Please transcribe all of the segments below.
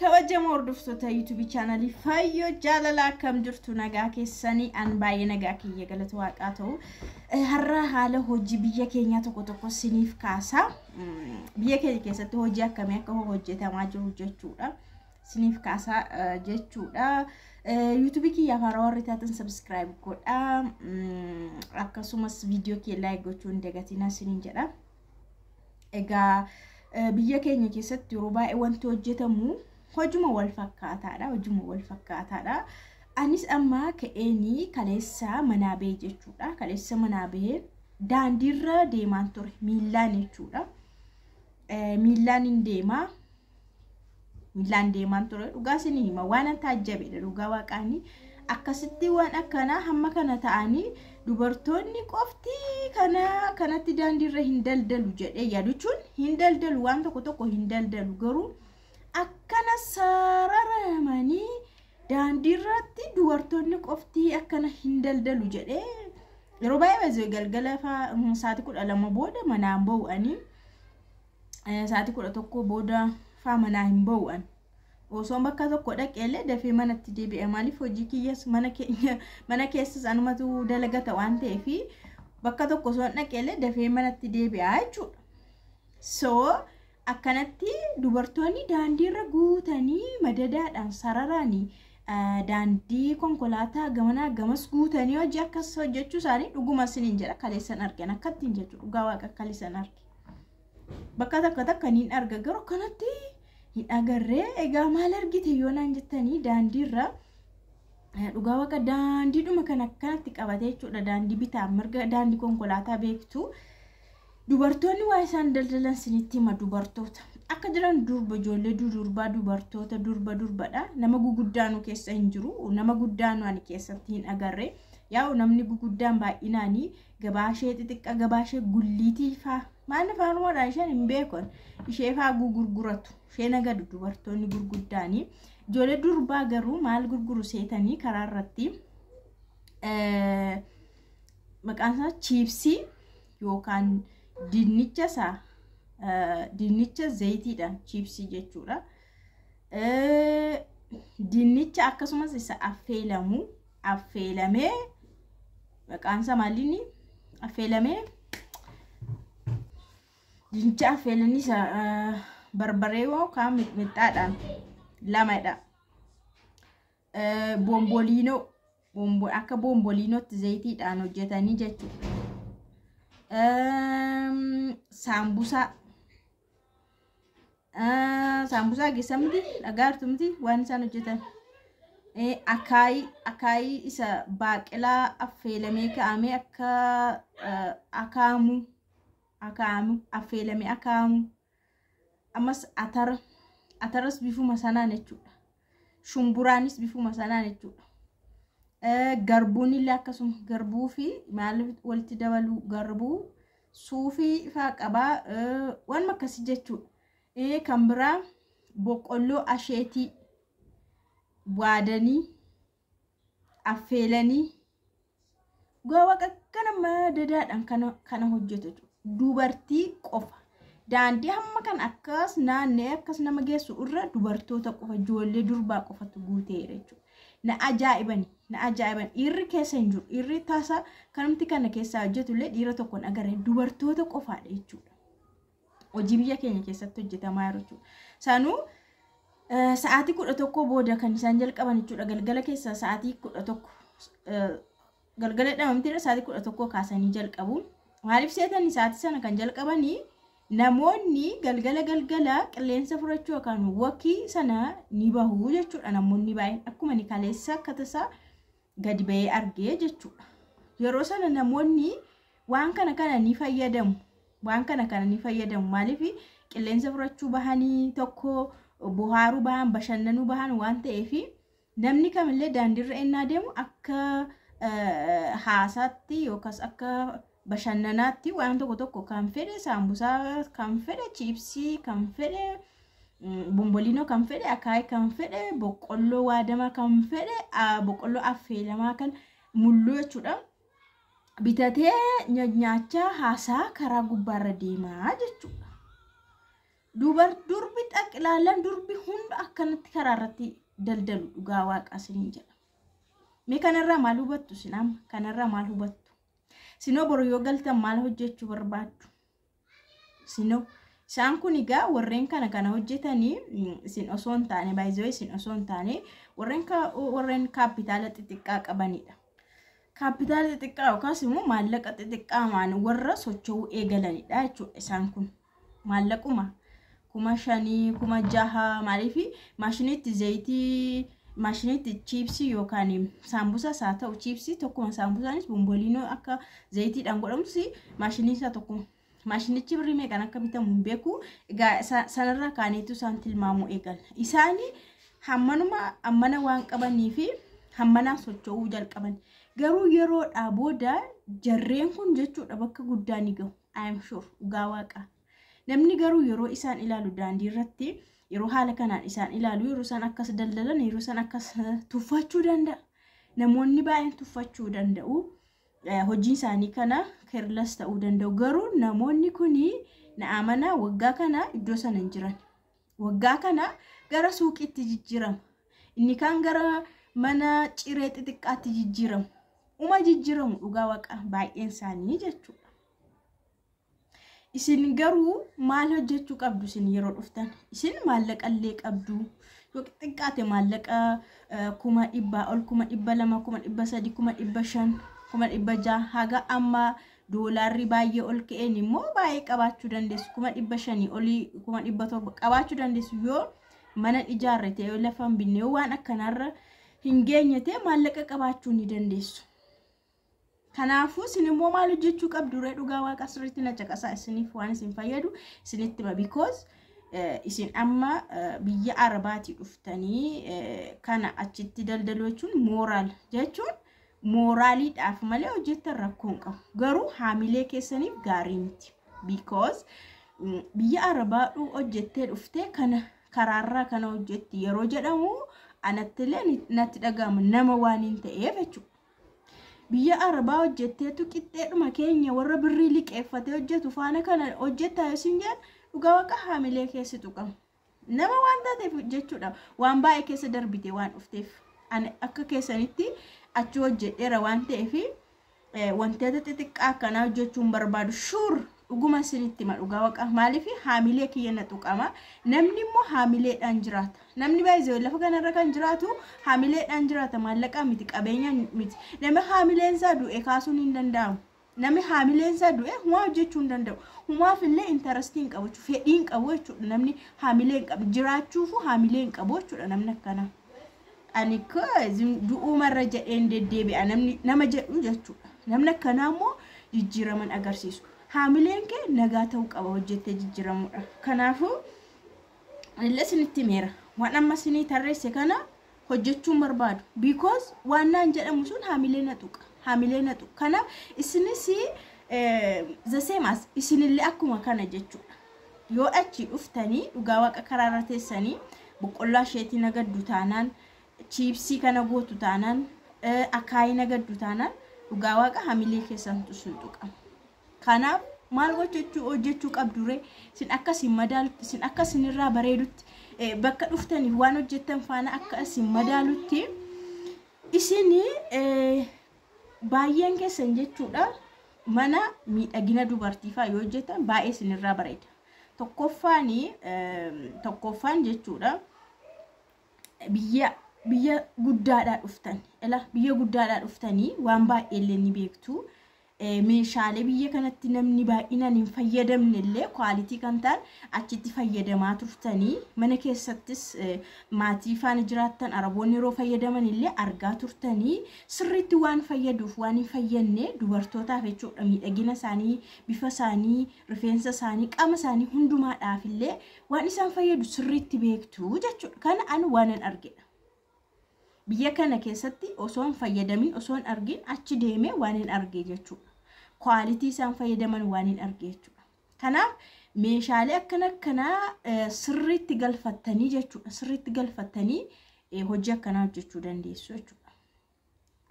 Kabajamoo hordoftoota YouTube chaanalii Fayyoo Jaalalaa, akkam jirtu? Nagaa keessanii? An baay'ee nagaa kiyya, galata waaqaa ta'u. Har'a haala hojii biyya keenyaa tokko tokko siniif kaasa. Biyya keenya keessatti hojii akkamii akka hojjetamaa jiru jechuudha. Siniif kaasaa jechuudha. YouTube kiyyaaf haaraa warri taatan subscribe godhaa. Akkasumas viidiyoo kee like gochuu hin dagatinaa siniin jedha. Egaa biyya keenya keessatti yeroo baay'ee wanti hojjetamu hojuma wal fakkaataadha. Hojuma wal fakkaataadha. Anis amma ka'eenii kaleessa manaa bahee jechuudha. Kaleessa manaa bahee daandiirra deemaan ture miillaan jechuudha. Miillaan hin deemaa. Miillaan deemaan ture. Dhugaa isinii hima, waan an taajjabedha, dhugaa waaqaanii. Akkasitti waan akkanaa hamma kana ta'anii dubartoonni qofti kana kanatti daandiirra hin daldalu jedhee yaaduchuun, hin daldalu, waan tokko tokko hin daldalu, garuu akkana sararamanii daandiirratti dubartoonni qofti akkana hin daldalu jedhee. Yeroo baay'ee bazee galgala sa'aatii 12 booda manaan ba'u'anii, sa'aatii 11 booda faa manaa hin ba'u'an. Osoo bakka tokko dhaqeellee dafee manatti deebi'a. Maaliif? Hojii kiyyas mana keenya mana keessas anumatu dalagata waan ta'eef, bakka tokko osoo dhaqeellee dafee manatti deebi'a jechuudha. So akkanatti dubartoonni daandiirra guutanii madadaadhaan sararaanii daandii konkolaataa gamanaa gamas guutanii hojii akkas hojjechuu isaanii dhuguma isiniin jedha, kaleessan argan akkattiin jechuudha. Dhugaa waaqa, kaleessan arge. Bakka takka takka niin arga, garuu akkanatti hin agarree. Egaa maal argite yoo naan jettanii, daandiirra, dhugaa waaqa, daandiidhuma kan akkanatti qabatee jechuudha, daandii bitaa mirga daandii konkolaataa beektu. Dubartoonni waa isaan daldalan sinitti hima. Dubartoota akka jiran durba, ijoollee durbaa, dubartoota durba durbadha. Nama guguddaanu keessa hin jiru, nama guddaanu ani keessatti hin agarre. Yaa'u namni guguddaan baay'inaanii gabaashee xixiqqa, gabaashee gulliitii faa, maal afaan Oromoodhaan isheen hin beekon, ishee faa gurguratu, ishee nagadu dubartoonni gurguddaanii. Ijoollee durbaa garuu maal gurguru seetanii? Karaa irratti maqaan isaa chiipsii yookaan dinnicha isaa, dinnicha zayitiidhaan chiipsii jechuudha. Dinnicha akkasumas isa affeelamu, affeelamee, maqaan isaa maalinni, affeelamee, dinnicha affeelanii isa barbaree yookaan mixmixaadhaan lamadha. Bomboliinoo, akka bomboliinootti zayitiidhaan hojjetanii jechuudha. Saambusaa. Saambusaa geessa miti, dhagaartu miti waan isaan hojjetan. Akaayii, akaayii isa baaqelaa affeelamee kaa'amee akka akaamu, akaamu, affeelamee akaamu. Ammas atara, ataras bifuma sanaan jechuudha. Shumburaanis bifuma sanaan jechuudha. Garbuun illee akkasuma, garbuu fi maal walitti dabaluu, garbuu suufii faa qabaa, waan akkasii jechuudha. Kan biraa boqqolloo asheetii waadanii affeelanii waaqa kana madadaadhaan kana hojjetu dubartii qofa. Daandii hamma kan akkas naannee akkas nama geessu irra dubartoota qofa, ijoollee durbaa qofatu guuteera jechuudha. Na ajaa'ibani, na ajaa'iban. Dhiirri keessa hin jiru. Dhiirri tasa kanumti kana keessaa hojjetu illee dhiira tokkoon agarre, dubartoota qofaadha jechuudha. Hojii biyya keenya keessatti hojjetamaa jiru jechuudha. Sanuu sa'aatii 11 booda kan isaan jalqaban jechuudha. Galgala keessa sa'aatii 11, galgala dhamamtee sa'aatii 11 kaasanii jalqabu. Maaliif seetanii sa'aatii sana kan jalqabanii? Namoonni galgala galgala qilleensa furachuu yookaan walkii sana ni bahu jechuudha. Namoonni baay'een akkuma ni kaleessa akka tasaa gadi bahee argee jechuudha. Yeroo sana namoonni waan kana kana ni fayyadamu. Waan kana kana ni fayyadamu. Maaliif? Qilleensa furachuu bahanii, tokko bohaaruu bahan, bashannanuu bahan waan ta'eef, namni kamillee daandiirra ennaa deemu akka haasaatti yookaas akka bashannanaatti waan tokko tokko, kan fedhe saambusaa, kan fedhe chiipsii, kan fedhe bomboliinoo, kan fedhe akaayii, kan fedhe boqqolloo waadamaa, kan fedhe boqqolloo affeelamaa kan mulluu jechuudha. Bitatee nyaachaa haasaa karaa gubbaarra deemaa jechuudha. Durbi xaqilaalaan durbi hunda akkanatti karaa irratti daldalu, dhugaa waaqaa isiniin jedha. Mee kanarraa maal hubattu isin amma? Kanarraa maal hubattu? Sinoo boru yoo galtan maal hojjechuu barbaaddu? Sinoo isaan kun egaa warreen kana hojjetanii isin osoo hin taane, baay'ee isin osoo hin taane, warreen kaapitaala xixiqqaa qabanidha. Kaapitaala xixiqqaa yookaas immoo maallaqa xixiqqaamaan warra socho'uu eegalanidha jechuudha isaan kun. Maallaquma 5,000, 6,000, maaliif maashiniitti zayitii, maashiniitti chiipsii yookaan saambusaas haa ta'u, chiipsii tokkuma, saambusaanis bomboliinoo akka zayitiidhaan godhamus maashinii isaa tokkuma. Maashinichi birrii meeqaan akka bitamu hin beeku. Egaa sanarraa kaaneetu isaan tilmaamuu eegala. Isaani hammanuma hammana waan qabanii fi hammanaan socho'uu jalqaban. Garuu yeroodhaa booda jarreen kun jechuudha bakka guddaa ni gahu. I am sure, dhugaa waaqaa. Namni garuu yeroo isaan ilaalu daandii irratti, yeroo haala kanaan isaan ilaalu, yeroo isaan akkas daldalan, yeroo isaan akkas tuffachuu danda'a. Namoonni baay'een tuffachuu danda'u. Hojiin isaanii kana careless ta'uu danda'u. Garuu namoonni kuni na amanaa, waggaa kana iddoo sana hin jiran. Waggaa kana gara suuqiitti jijjiirama. Inni kaan gara mana ciree xixiqqaatti jijjiiramu. Uma jijjiiramu, dhugaa waaqa, baay'een isaanii jechuudha. Isin garuu maal hojjechuu qabdu isin yeroo dhuftan? Isin maallaqa illee qabdu. Yoo xiqqaate maallaqa 100,000 ol, 200,000, 300,000, 500,000, 600,000, haga amma doolaarri baay'ee ol ka'een immoo baay'ee qabaachuu dandeessu. 500,000 olii, 700,000 qabaachuu dandeessu, yoo mana ijaarre ta'e, yoo lafa hin binne, yoo waan akkanaarra hin geenye ta'e, maallaqa qabaachuu ni dandeessu. Kanaafuu isin immoo maal hojjechuu qabdu ree? Dhugaa waaqa, sirriitti na caqasaa, isiniif waan isin fayyadu isinitti hima, because isin amma biyya Arabaatii dhuftanii kana achitti daldaluu jechuun mooraal jechuun mooraaliidhaaf malee hojjettan rakkoo hin qabu. Garuu haamilee keessaniif gaarii miti. Because biyya Arabaa hojjettee dhuftee kana karaarraa kana hojjetti yeroo jedhamu anattillee natti dhaga'ama, nama waan hin ta'eef jechuudha. Biyya Arabaa hojjetteetu qixxeedhuma keenya warra birrii liqeeffatee hojjetu faana kana hojjettaa yoo isin jedhan, dhugaa waaqa haamilee keessi tuqama. Nama waan taateef jechuudha. Waan baay'ee keessa darbite waan dhufteef. Ani akka keessanitti achi hojjedheera waan ta'eef wantoota xixiqqaa akkanaa hojjechuun barbaadu. Sure, dhuguma isinitti hima, dhugaa waaqa, maaliif haamilee kiyya na tuqama. Namni immoo haamileedhaan jiraata. Namni baay'ee lafa kanarra kan jiraatu haamileedhaan jiraata, maallaqaa miti, qabeenya miti. Namni haamileen isaa du'e kaasuun hin danda'amu. Namni haamileen isaa du'e humaa hojjechuu hin danda'u. Humaaf illee interestii hin qabu, fedhii hin qabu jechuudha. Namni haamilee hin qabu jiraachuufu haamilee hin qabu jechuudha namni akkanaa. Ani du'uumarra jedheen deddeebi'a namni nama jedhu jechuudha. Namni akkanaa immoo jijjiiraman agarsiisu. Haamileen kee nagaa ta'uu qaba hojjettee jijjiiramuudha. Kanaafuu anillee isinitti himeera. Waan amma isinii tarreesse kana hojjechuun barbaadu. Because waan naan jedhamu sun haamilee na tuqa. Haamilee na tuqa. Kanaaf isinis the same as isinillee akkuma kana jechuudha. Yoo achi dhuftanii, dhugaa waaqa, karaarra teessanii boqqolloo isheetii nagaddu taanaan, chiipsii kana gootu taanaan, akaayii nagaddu taanaan, dhugaa waaqa hamilee keessantu sun tuqama. Kanaaf maal gochuu hojjechuu qabdu ree? Isin akka isin madaalutti, isin akka isinirraa bareedutti, bakka dhuftaniif waan hojjettan faana akka isin madaalutti, isin baay'een keessan jechuudha mana miidhagina dubartiifaa yoo hojjetan baay'ee isinirraa bareeda. Tokkoffaan jechuudha biyya guddaadhaa dhuftan, ila biyya guddaadhaa dhuftanii waan baay'ee illee ni beektu. Meeshaalee biyya kanatti namni baay'inaan hin fayyadamne illee quality kan ta'an achitti fayyadamaa turtanii, mana keessattis maatii faana jiraattan Araboonni yeroo fayyadaman illee argaa turtanii, sirriitti waan fayyaduuf waan hin fayyadne dubartootaaf jechuudha, miidhagina isaanii, bifa isaanii, rifeensa isaanii, qaama isaanii hundumaadhaaf illee waan isaan fayyadu sirriitti beektu jechuudha. Kana ani waan argedha. Biyya kana keessatti osoo hin fayyadamin, osoo hin argin achi deemee waan hin arge jechuudha. Quality isaan fayyadaman waan hin arge jechuudha. Kanaaf meeshaalee akkana akkanaa sirriitti galfattanii jechuudha. Sirriitti galfattanii hojii akkanaa hojjechuu dandeessu jechuudha.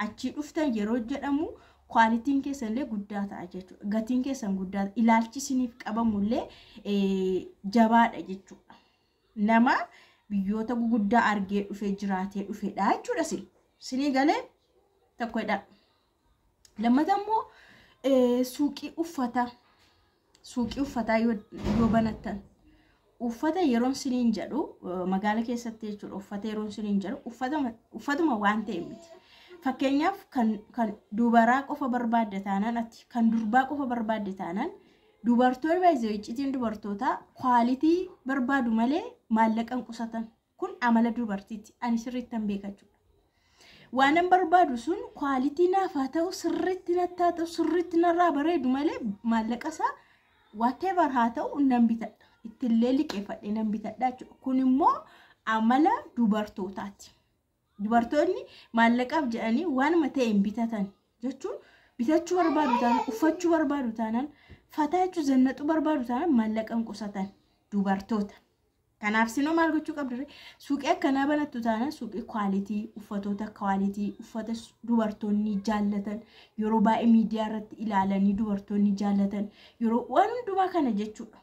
Achii dhuftan yeroo jedhamu Qualityn keessan illee guddaa ta'a jechuudha. Gatiin keessan guddaa, ilaalchi isiniif qabamullee jabaadha jechuudha. Nama biyyoota guguddaa argee dhufee jiraatee dhufedha jechuudha sin. Sinii galee tokkodha. Lammata immoo suuqii uffataa. Suuqii uffataa yoo banattan, uffata yeroon siniin jedhu magaala keessatti jechuudha. Uffata yeroon siniin jedhu uffatuma waan ta'e miti. Fakkeenyaaf kan dubaraa qofa barbaadde taanaan, ati kan durbaa qofa barbaadde taanaan, dubartoonni baay'ee iccitiin dubartootaa quality barbaadu malee maallaqa hin qusatan. Kun amala dubartiiti. Ani sirriitti hin beeka jechuudha. Waan an barbaadu sun quality naaf haa ta'u, sirriitti natti haa ta'u, sirriitti narraa bareedu malee maallaqa isaa whatever haa ta'u nan bitadha. Ittillee liqeeffadhee nan bitadha jechuudha. Kun immoo amala dubartootaati. Dubartoonni maallaqaaf jedhanii waanuma ta'e hin bitatan jechuun, bitachuu barbaadu taanaan, uffachuu barbaadu taanaan, fataa jechuun zannaxuu barbaadu taanaan maallaqa hin qusatan dubartoota. Kanaaf sinoo maal gochuu qabdu? Suuqii akkanaa banattu taanaan, suuqii quality, uffatoota quality, uffata dubartoonni jaallatan, yeroo baay'ee miidiyaa irratti ilaalanii dubartoonni jaallatan, yeroo waan hundumaa kana jechuudha.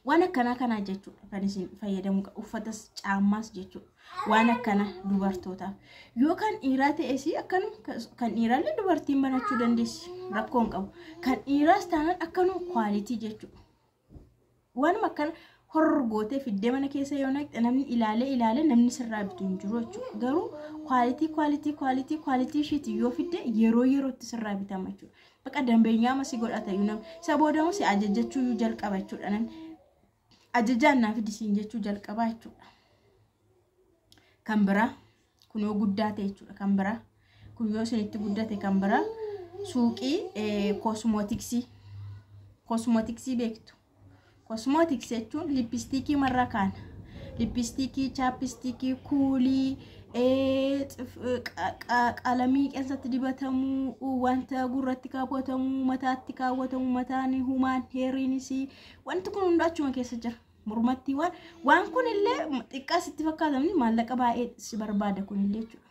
Waan akkanaa kanaa jechuudha kan isin fayyadamuu qabu, uffatas caammaas jechuudha. Waan akkana dubartootaaf. Yoo kan dhiiraa ta'es akkanuma, kan dhiiraallee dubartiin banachuu dandeessi, rakkoo hin qabu. Kan dhiiraas taanaan akkanuma quality jechuudha. Waanuma akkana horror gootee fiddee mana keessa yoo naqxe, namni ilaalee ilaalee namni sirraa bitu hin jiru jechuudha. Garuu quality, quality, quality, quality ishiitii yoo fidde, yeroo yerootti sirraa bitama jechuudha. Bakka dambeenyaa si godhata iyyuu namni. Isa booda immoo si ajajjachuu iyyuu jalqaba jechuudha namni. Ajajaan naa fidi siin jechuu jalqaba jechuudha. Kan biraa kun yoo guddaa ta'e jechuudha, kan biraa kun yoo isinitti guddate, kan biraa suuqii cosmetics. Cosmetics beektu. Cosmetics jechuun lipstick marraa kaana. Lipstick, chapstick, kuulii, qalamii qeensatti dibatamuu, wanta gurratti kaawwatamu, mataatti kaawwatamu, mataan humaan heeriinis wanti kun hundi achuma keessa jira. Mormatti waan kun illee xiqqaa sitti fakkaatamni maallaqa baay'ee si barbaada kunillee jechuudha.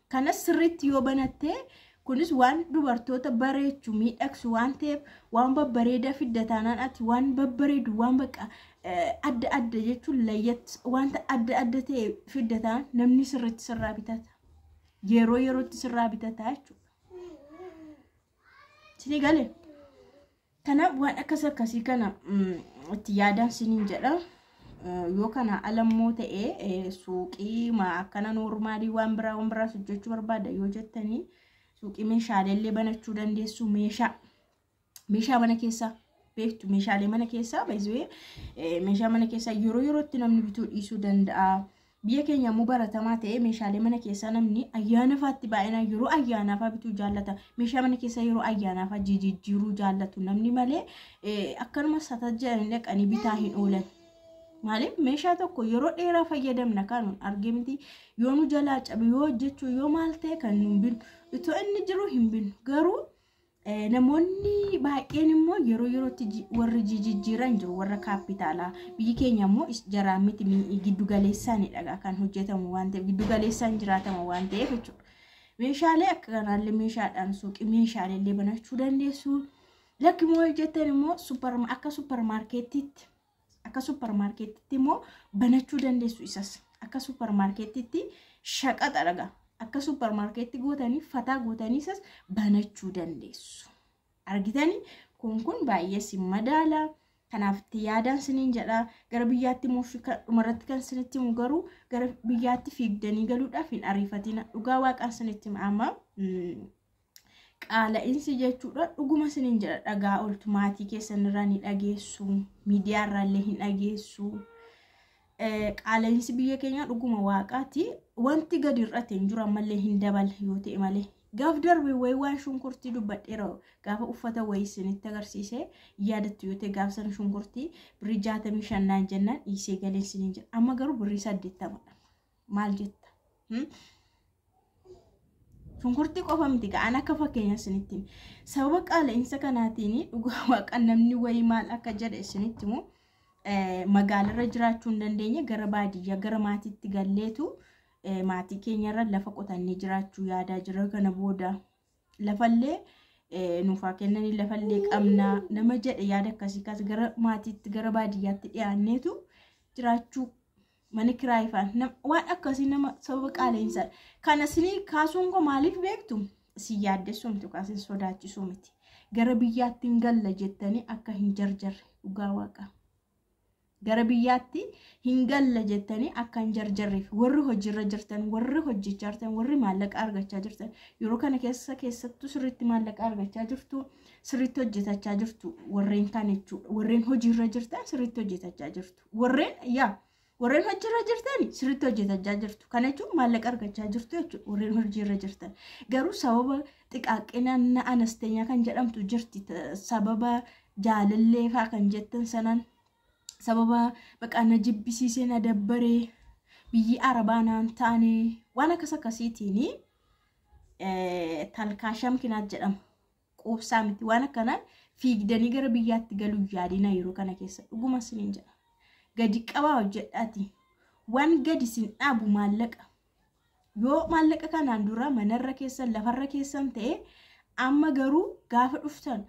Kanas sirriitti yoo banattee, kunis waan dubartoota bareechu, miidhagsu waan ta'eef, waan babbareedaa fidda taanaan, ati waan babbareedu, waan bakka adda adda jechuun layyat, wanta adda adda ta'e fidda taanaan, namni sirriitti sirraa bitata. Yeroo yerootti sirraa bitata jechuudha. Isinii galee? Kanaaf waan akkas akkasii kana itti yaadaan siniin jedha. Yoo kana alammoo ta'e, suuqii akkana normal waan biraa waan biraas hojjechuu barbaada yoo jettanii, suuqii meeshaalee illee banachuu dandeessu. Meeshaa mana keessaa beektu, meeshaalee mana keessaa baay'ee, meeshaa mana keessaa yeroo yerootti namni bituu dhiisuu danda'a. Biyya keenya immoo baratamaa ta'e, meeshaalee mana keessaa namni ayyaana faatti baay'inaan yeroo ayyaanaa fa'aa bituu jaallata. Meeshaa mana keessaa yeroo ayyaanaa fa'aa jijjiiruu jaallatu namni malee akkanuma sata jedhanii dhaqanii bitaa hin oolan. Maaliif? Meeshaa tokko yeroo dheeraa fayyadamna, kan argee miti, yoo nu jalaa cabe, yoo hojjechuu, yoo maal ta'e kan nu binu, itoo inni jiru hin binu. Garuu namoonni baay'een immoo yeroo yerootti warri jijjiiran jiru, warra kaapitaalaa. Biyyi keenya immoo jaraan miti, giddu galeessaanidha kan hojjetamu waan ta'eef, giddu galeessaan jiraatama waan ta'eef jechuudha. Meeshaalee akka kanaallee meeshaadhaan suuqii meeshaalee illee banachuu dandeessu. Lakki immoo hojjetan immoo akka supermarketiitti, akka supermarketiitti immoo banachuu dandeessu isas. Akka supermarketiitti shaqaxa dhagaa. Akka supermarketii gootanii, fataa gootanii isas banachuu dandeessu. Argitanii, kun baay'ee si madaala. Kanaaf itti yaadaan siniin jedha. Gara biyyaatti immoo dhumarratti kan sinitti himu garuu, gara biyyaatti fiigdanii galuudhaaf hin ariifatina. Dhugaa waaqaan sinitti hima, amma qaala'insi jechuudha, dhuguma siniin jedha, dhagaa oltu maatii keessan irraa ni dhageessu, miidiyaa irraa illee hin dhageessu. Qaala'insi biyya keenyaa dhuguma waaqaati. Wanti gadi hir'ate hin jiru, ammallee hin dabale yoo ta'e malee. Gaaf darbe wayii waan shunkurtii dubbadheera, gaafa uffata wayii isinitti agarsiise yaadattu yoo ta'e, gaaf sana shunkurtii birrii 65 naan jennaan dhiisee galeen isiniin jedha. Amma garuu birrii 80dha. Maal jetta? Shunkurtii qofa miti ga'an, akka fakkeenya isinitti. Sababa qaala'insa kanaatiin dhugaa waaqa namni wayii maal akka jedhe isinitti himu, magaalarra jiraachuu hin dandeenye, gara baadiyyaa gara maatiitti galleetu maatii keenyarra lafa qotannee jiraachuu yaadaa jira kana booda. Lafallee nuufaa kennanii lafallee qabnaa nama jedhe yaada akkasii kaas gara maatiitti, gara baadiyyaatti dhiyaanneetu jiraachuu, mana kiraayifaan waan akkasii nama sababa qaala'insaa. Kana isinii kaasuun koo maaliif beektu? Si yaaddessuu miti yookaan isin sodaachisuu miti. Gara biyyaatti hin galla jettanii akka hin jarjarre, dhugaa waaqa. Gara biyyaatti hin galla jettanii akka hin jarjarreef, warri hojiirra jirtan, warri hojjechaa jirtan, warri maallaqa argachaa jirtan, yeroo kana keessa keessattuu sirriitti maallaqa argachaa jirtu, sirriitti hojjetachaa jirtu warreen kan jechuudha. Warreen hojiirra jirtan sirriitti hojjetachaa jirtu. Warreen yaa warreen hojiirra jirtan sirriitti hojjetachaa jirtu. Kana jechuun maallaqa argachaa jirtu jechuudha warreen hojiirra jirtan. Garuu sababa xiqaaqina anasteenyaa kan jedhamtu jirti, sababa jaalallee fa'aa kan jettan sanaan, sababa baqa na jibbisiisee, na dabbaree, biyyi arabaa naan taane, waan akkas akkasiitiin talkaasham kinaat jedhama. Quubsaa miti. Waan akkanaan fiigdanii gara biyyaatti galuu yaadina yeroo kana keessa, dhuguma isiniin jedha. Gadi qabaa hojjedhaati. Waan gadi isin dhaabu maallaqa. Yoo maallaqa kanaan dura manarra keessan, lafarra keessan ta'e, amma garuu gaafa dhuftan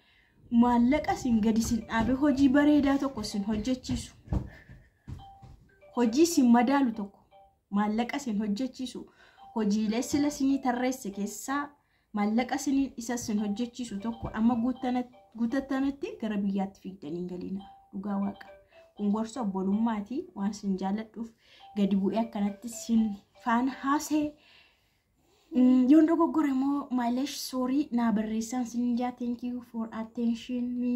maallaqa isin gadi isin dhaabe hojii bareedaa tokko isin hojjechiisu. Hojii isin madaalu tokko maallaqa isin hojjechiisu. Hojiilee sila isinii tarreesse keessaa maallaqa isiniin isa isin hojjechiisu tokko amma guuttattanitti gara biyyaatti fiigdanii hin galina. Dhugaa waaqa. Kun gorsa obbolummaati, waan isin jaalladhuuf gadi bu'ee akkanatti isin faana haasa'e. Yoon dogoggore immoo maalesh soorii naa barreessaan isin jaa. Thank you for attention me.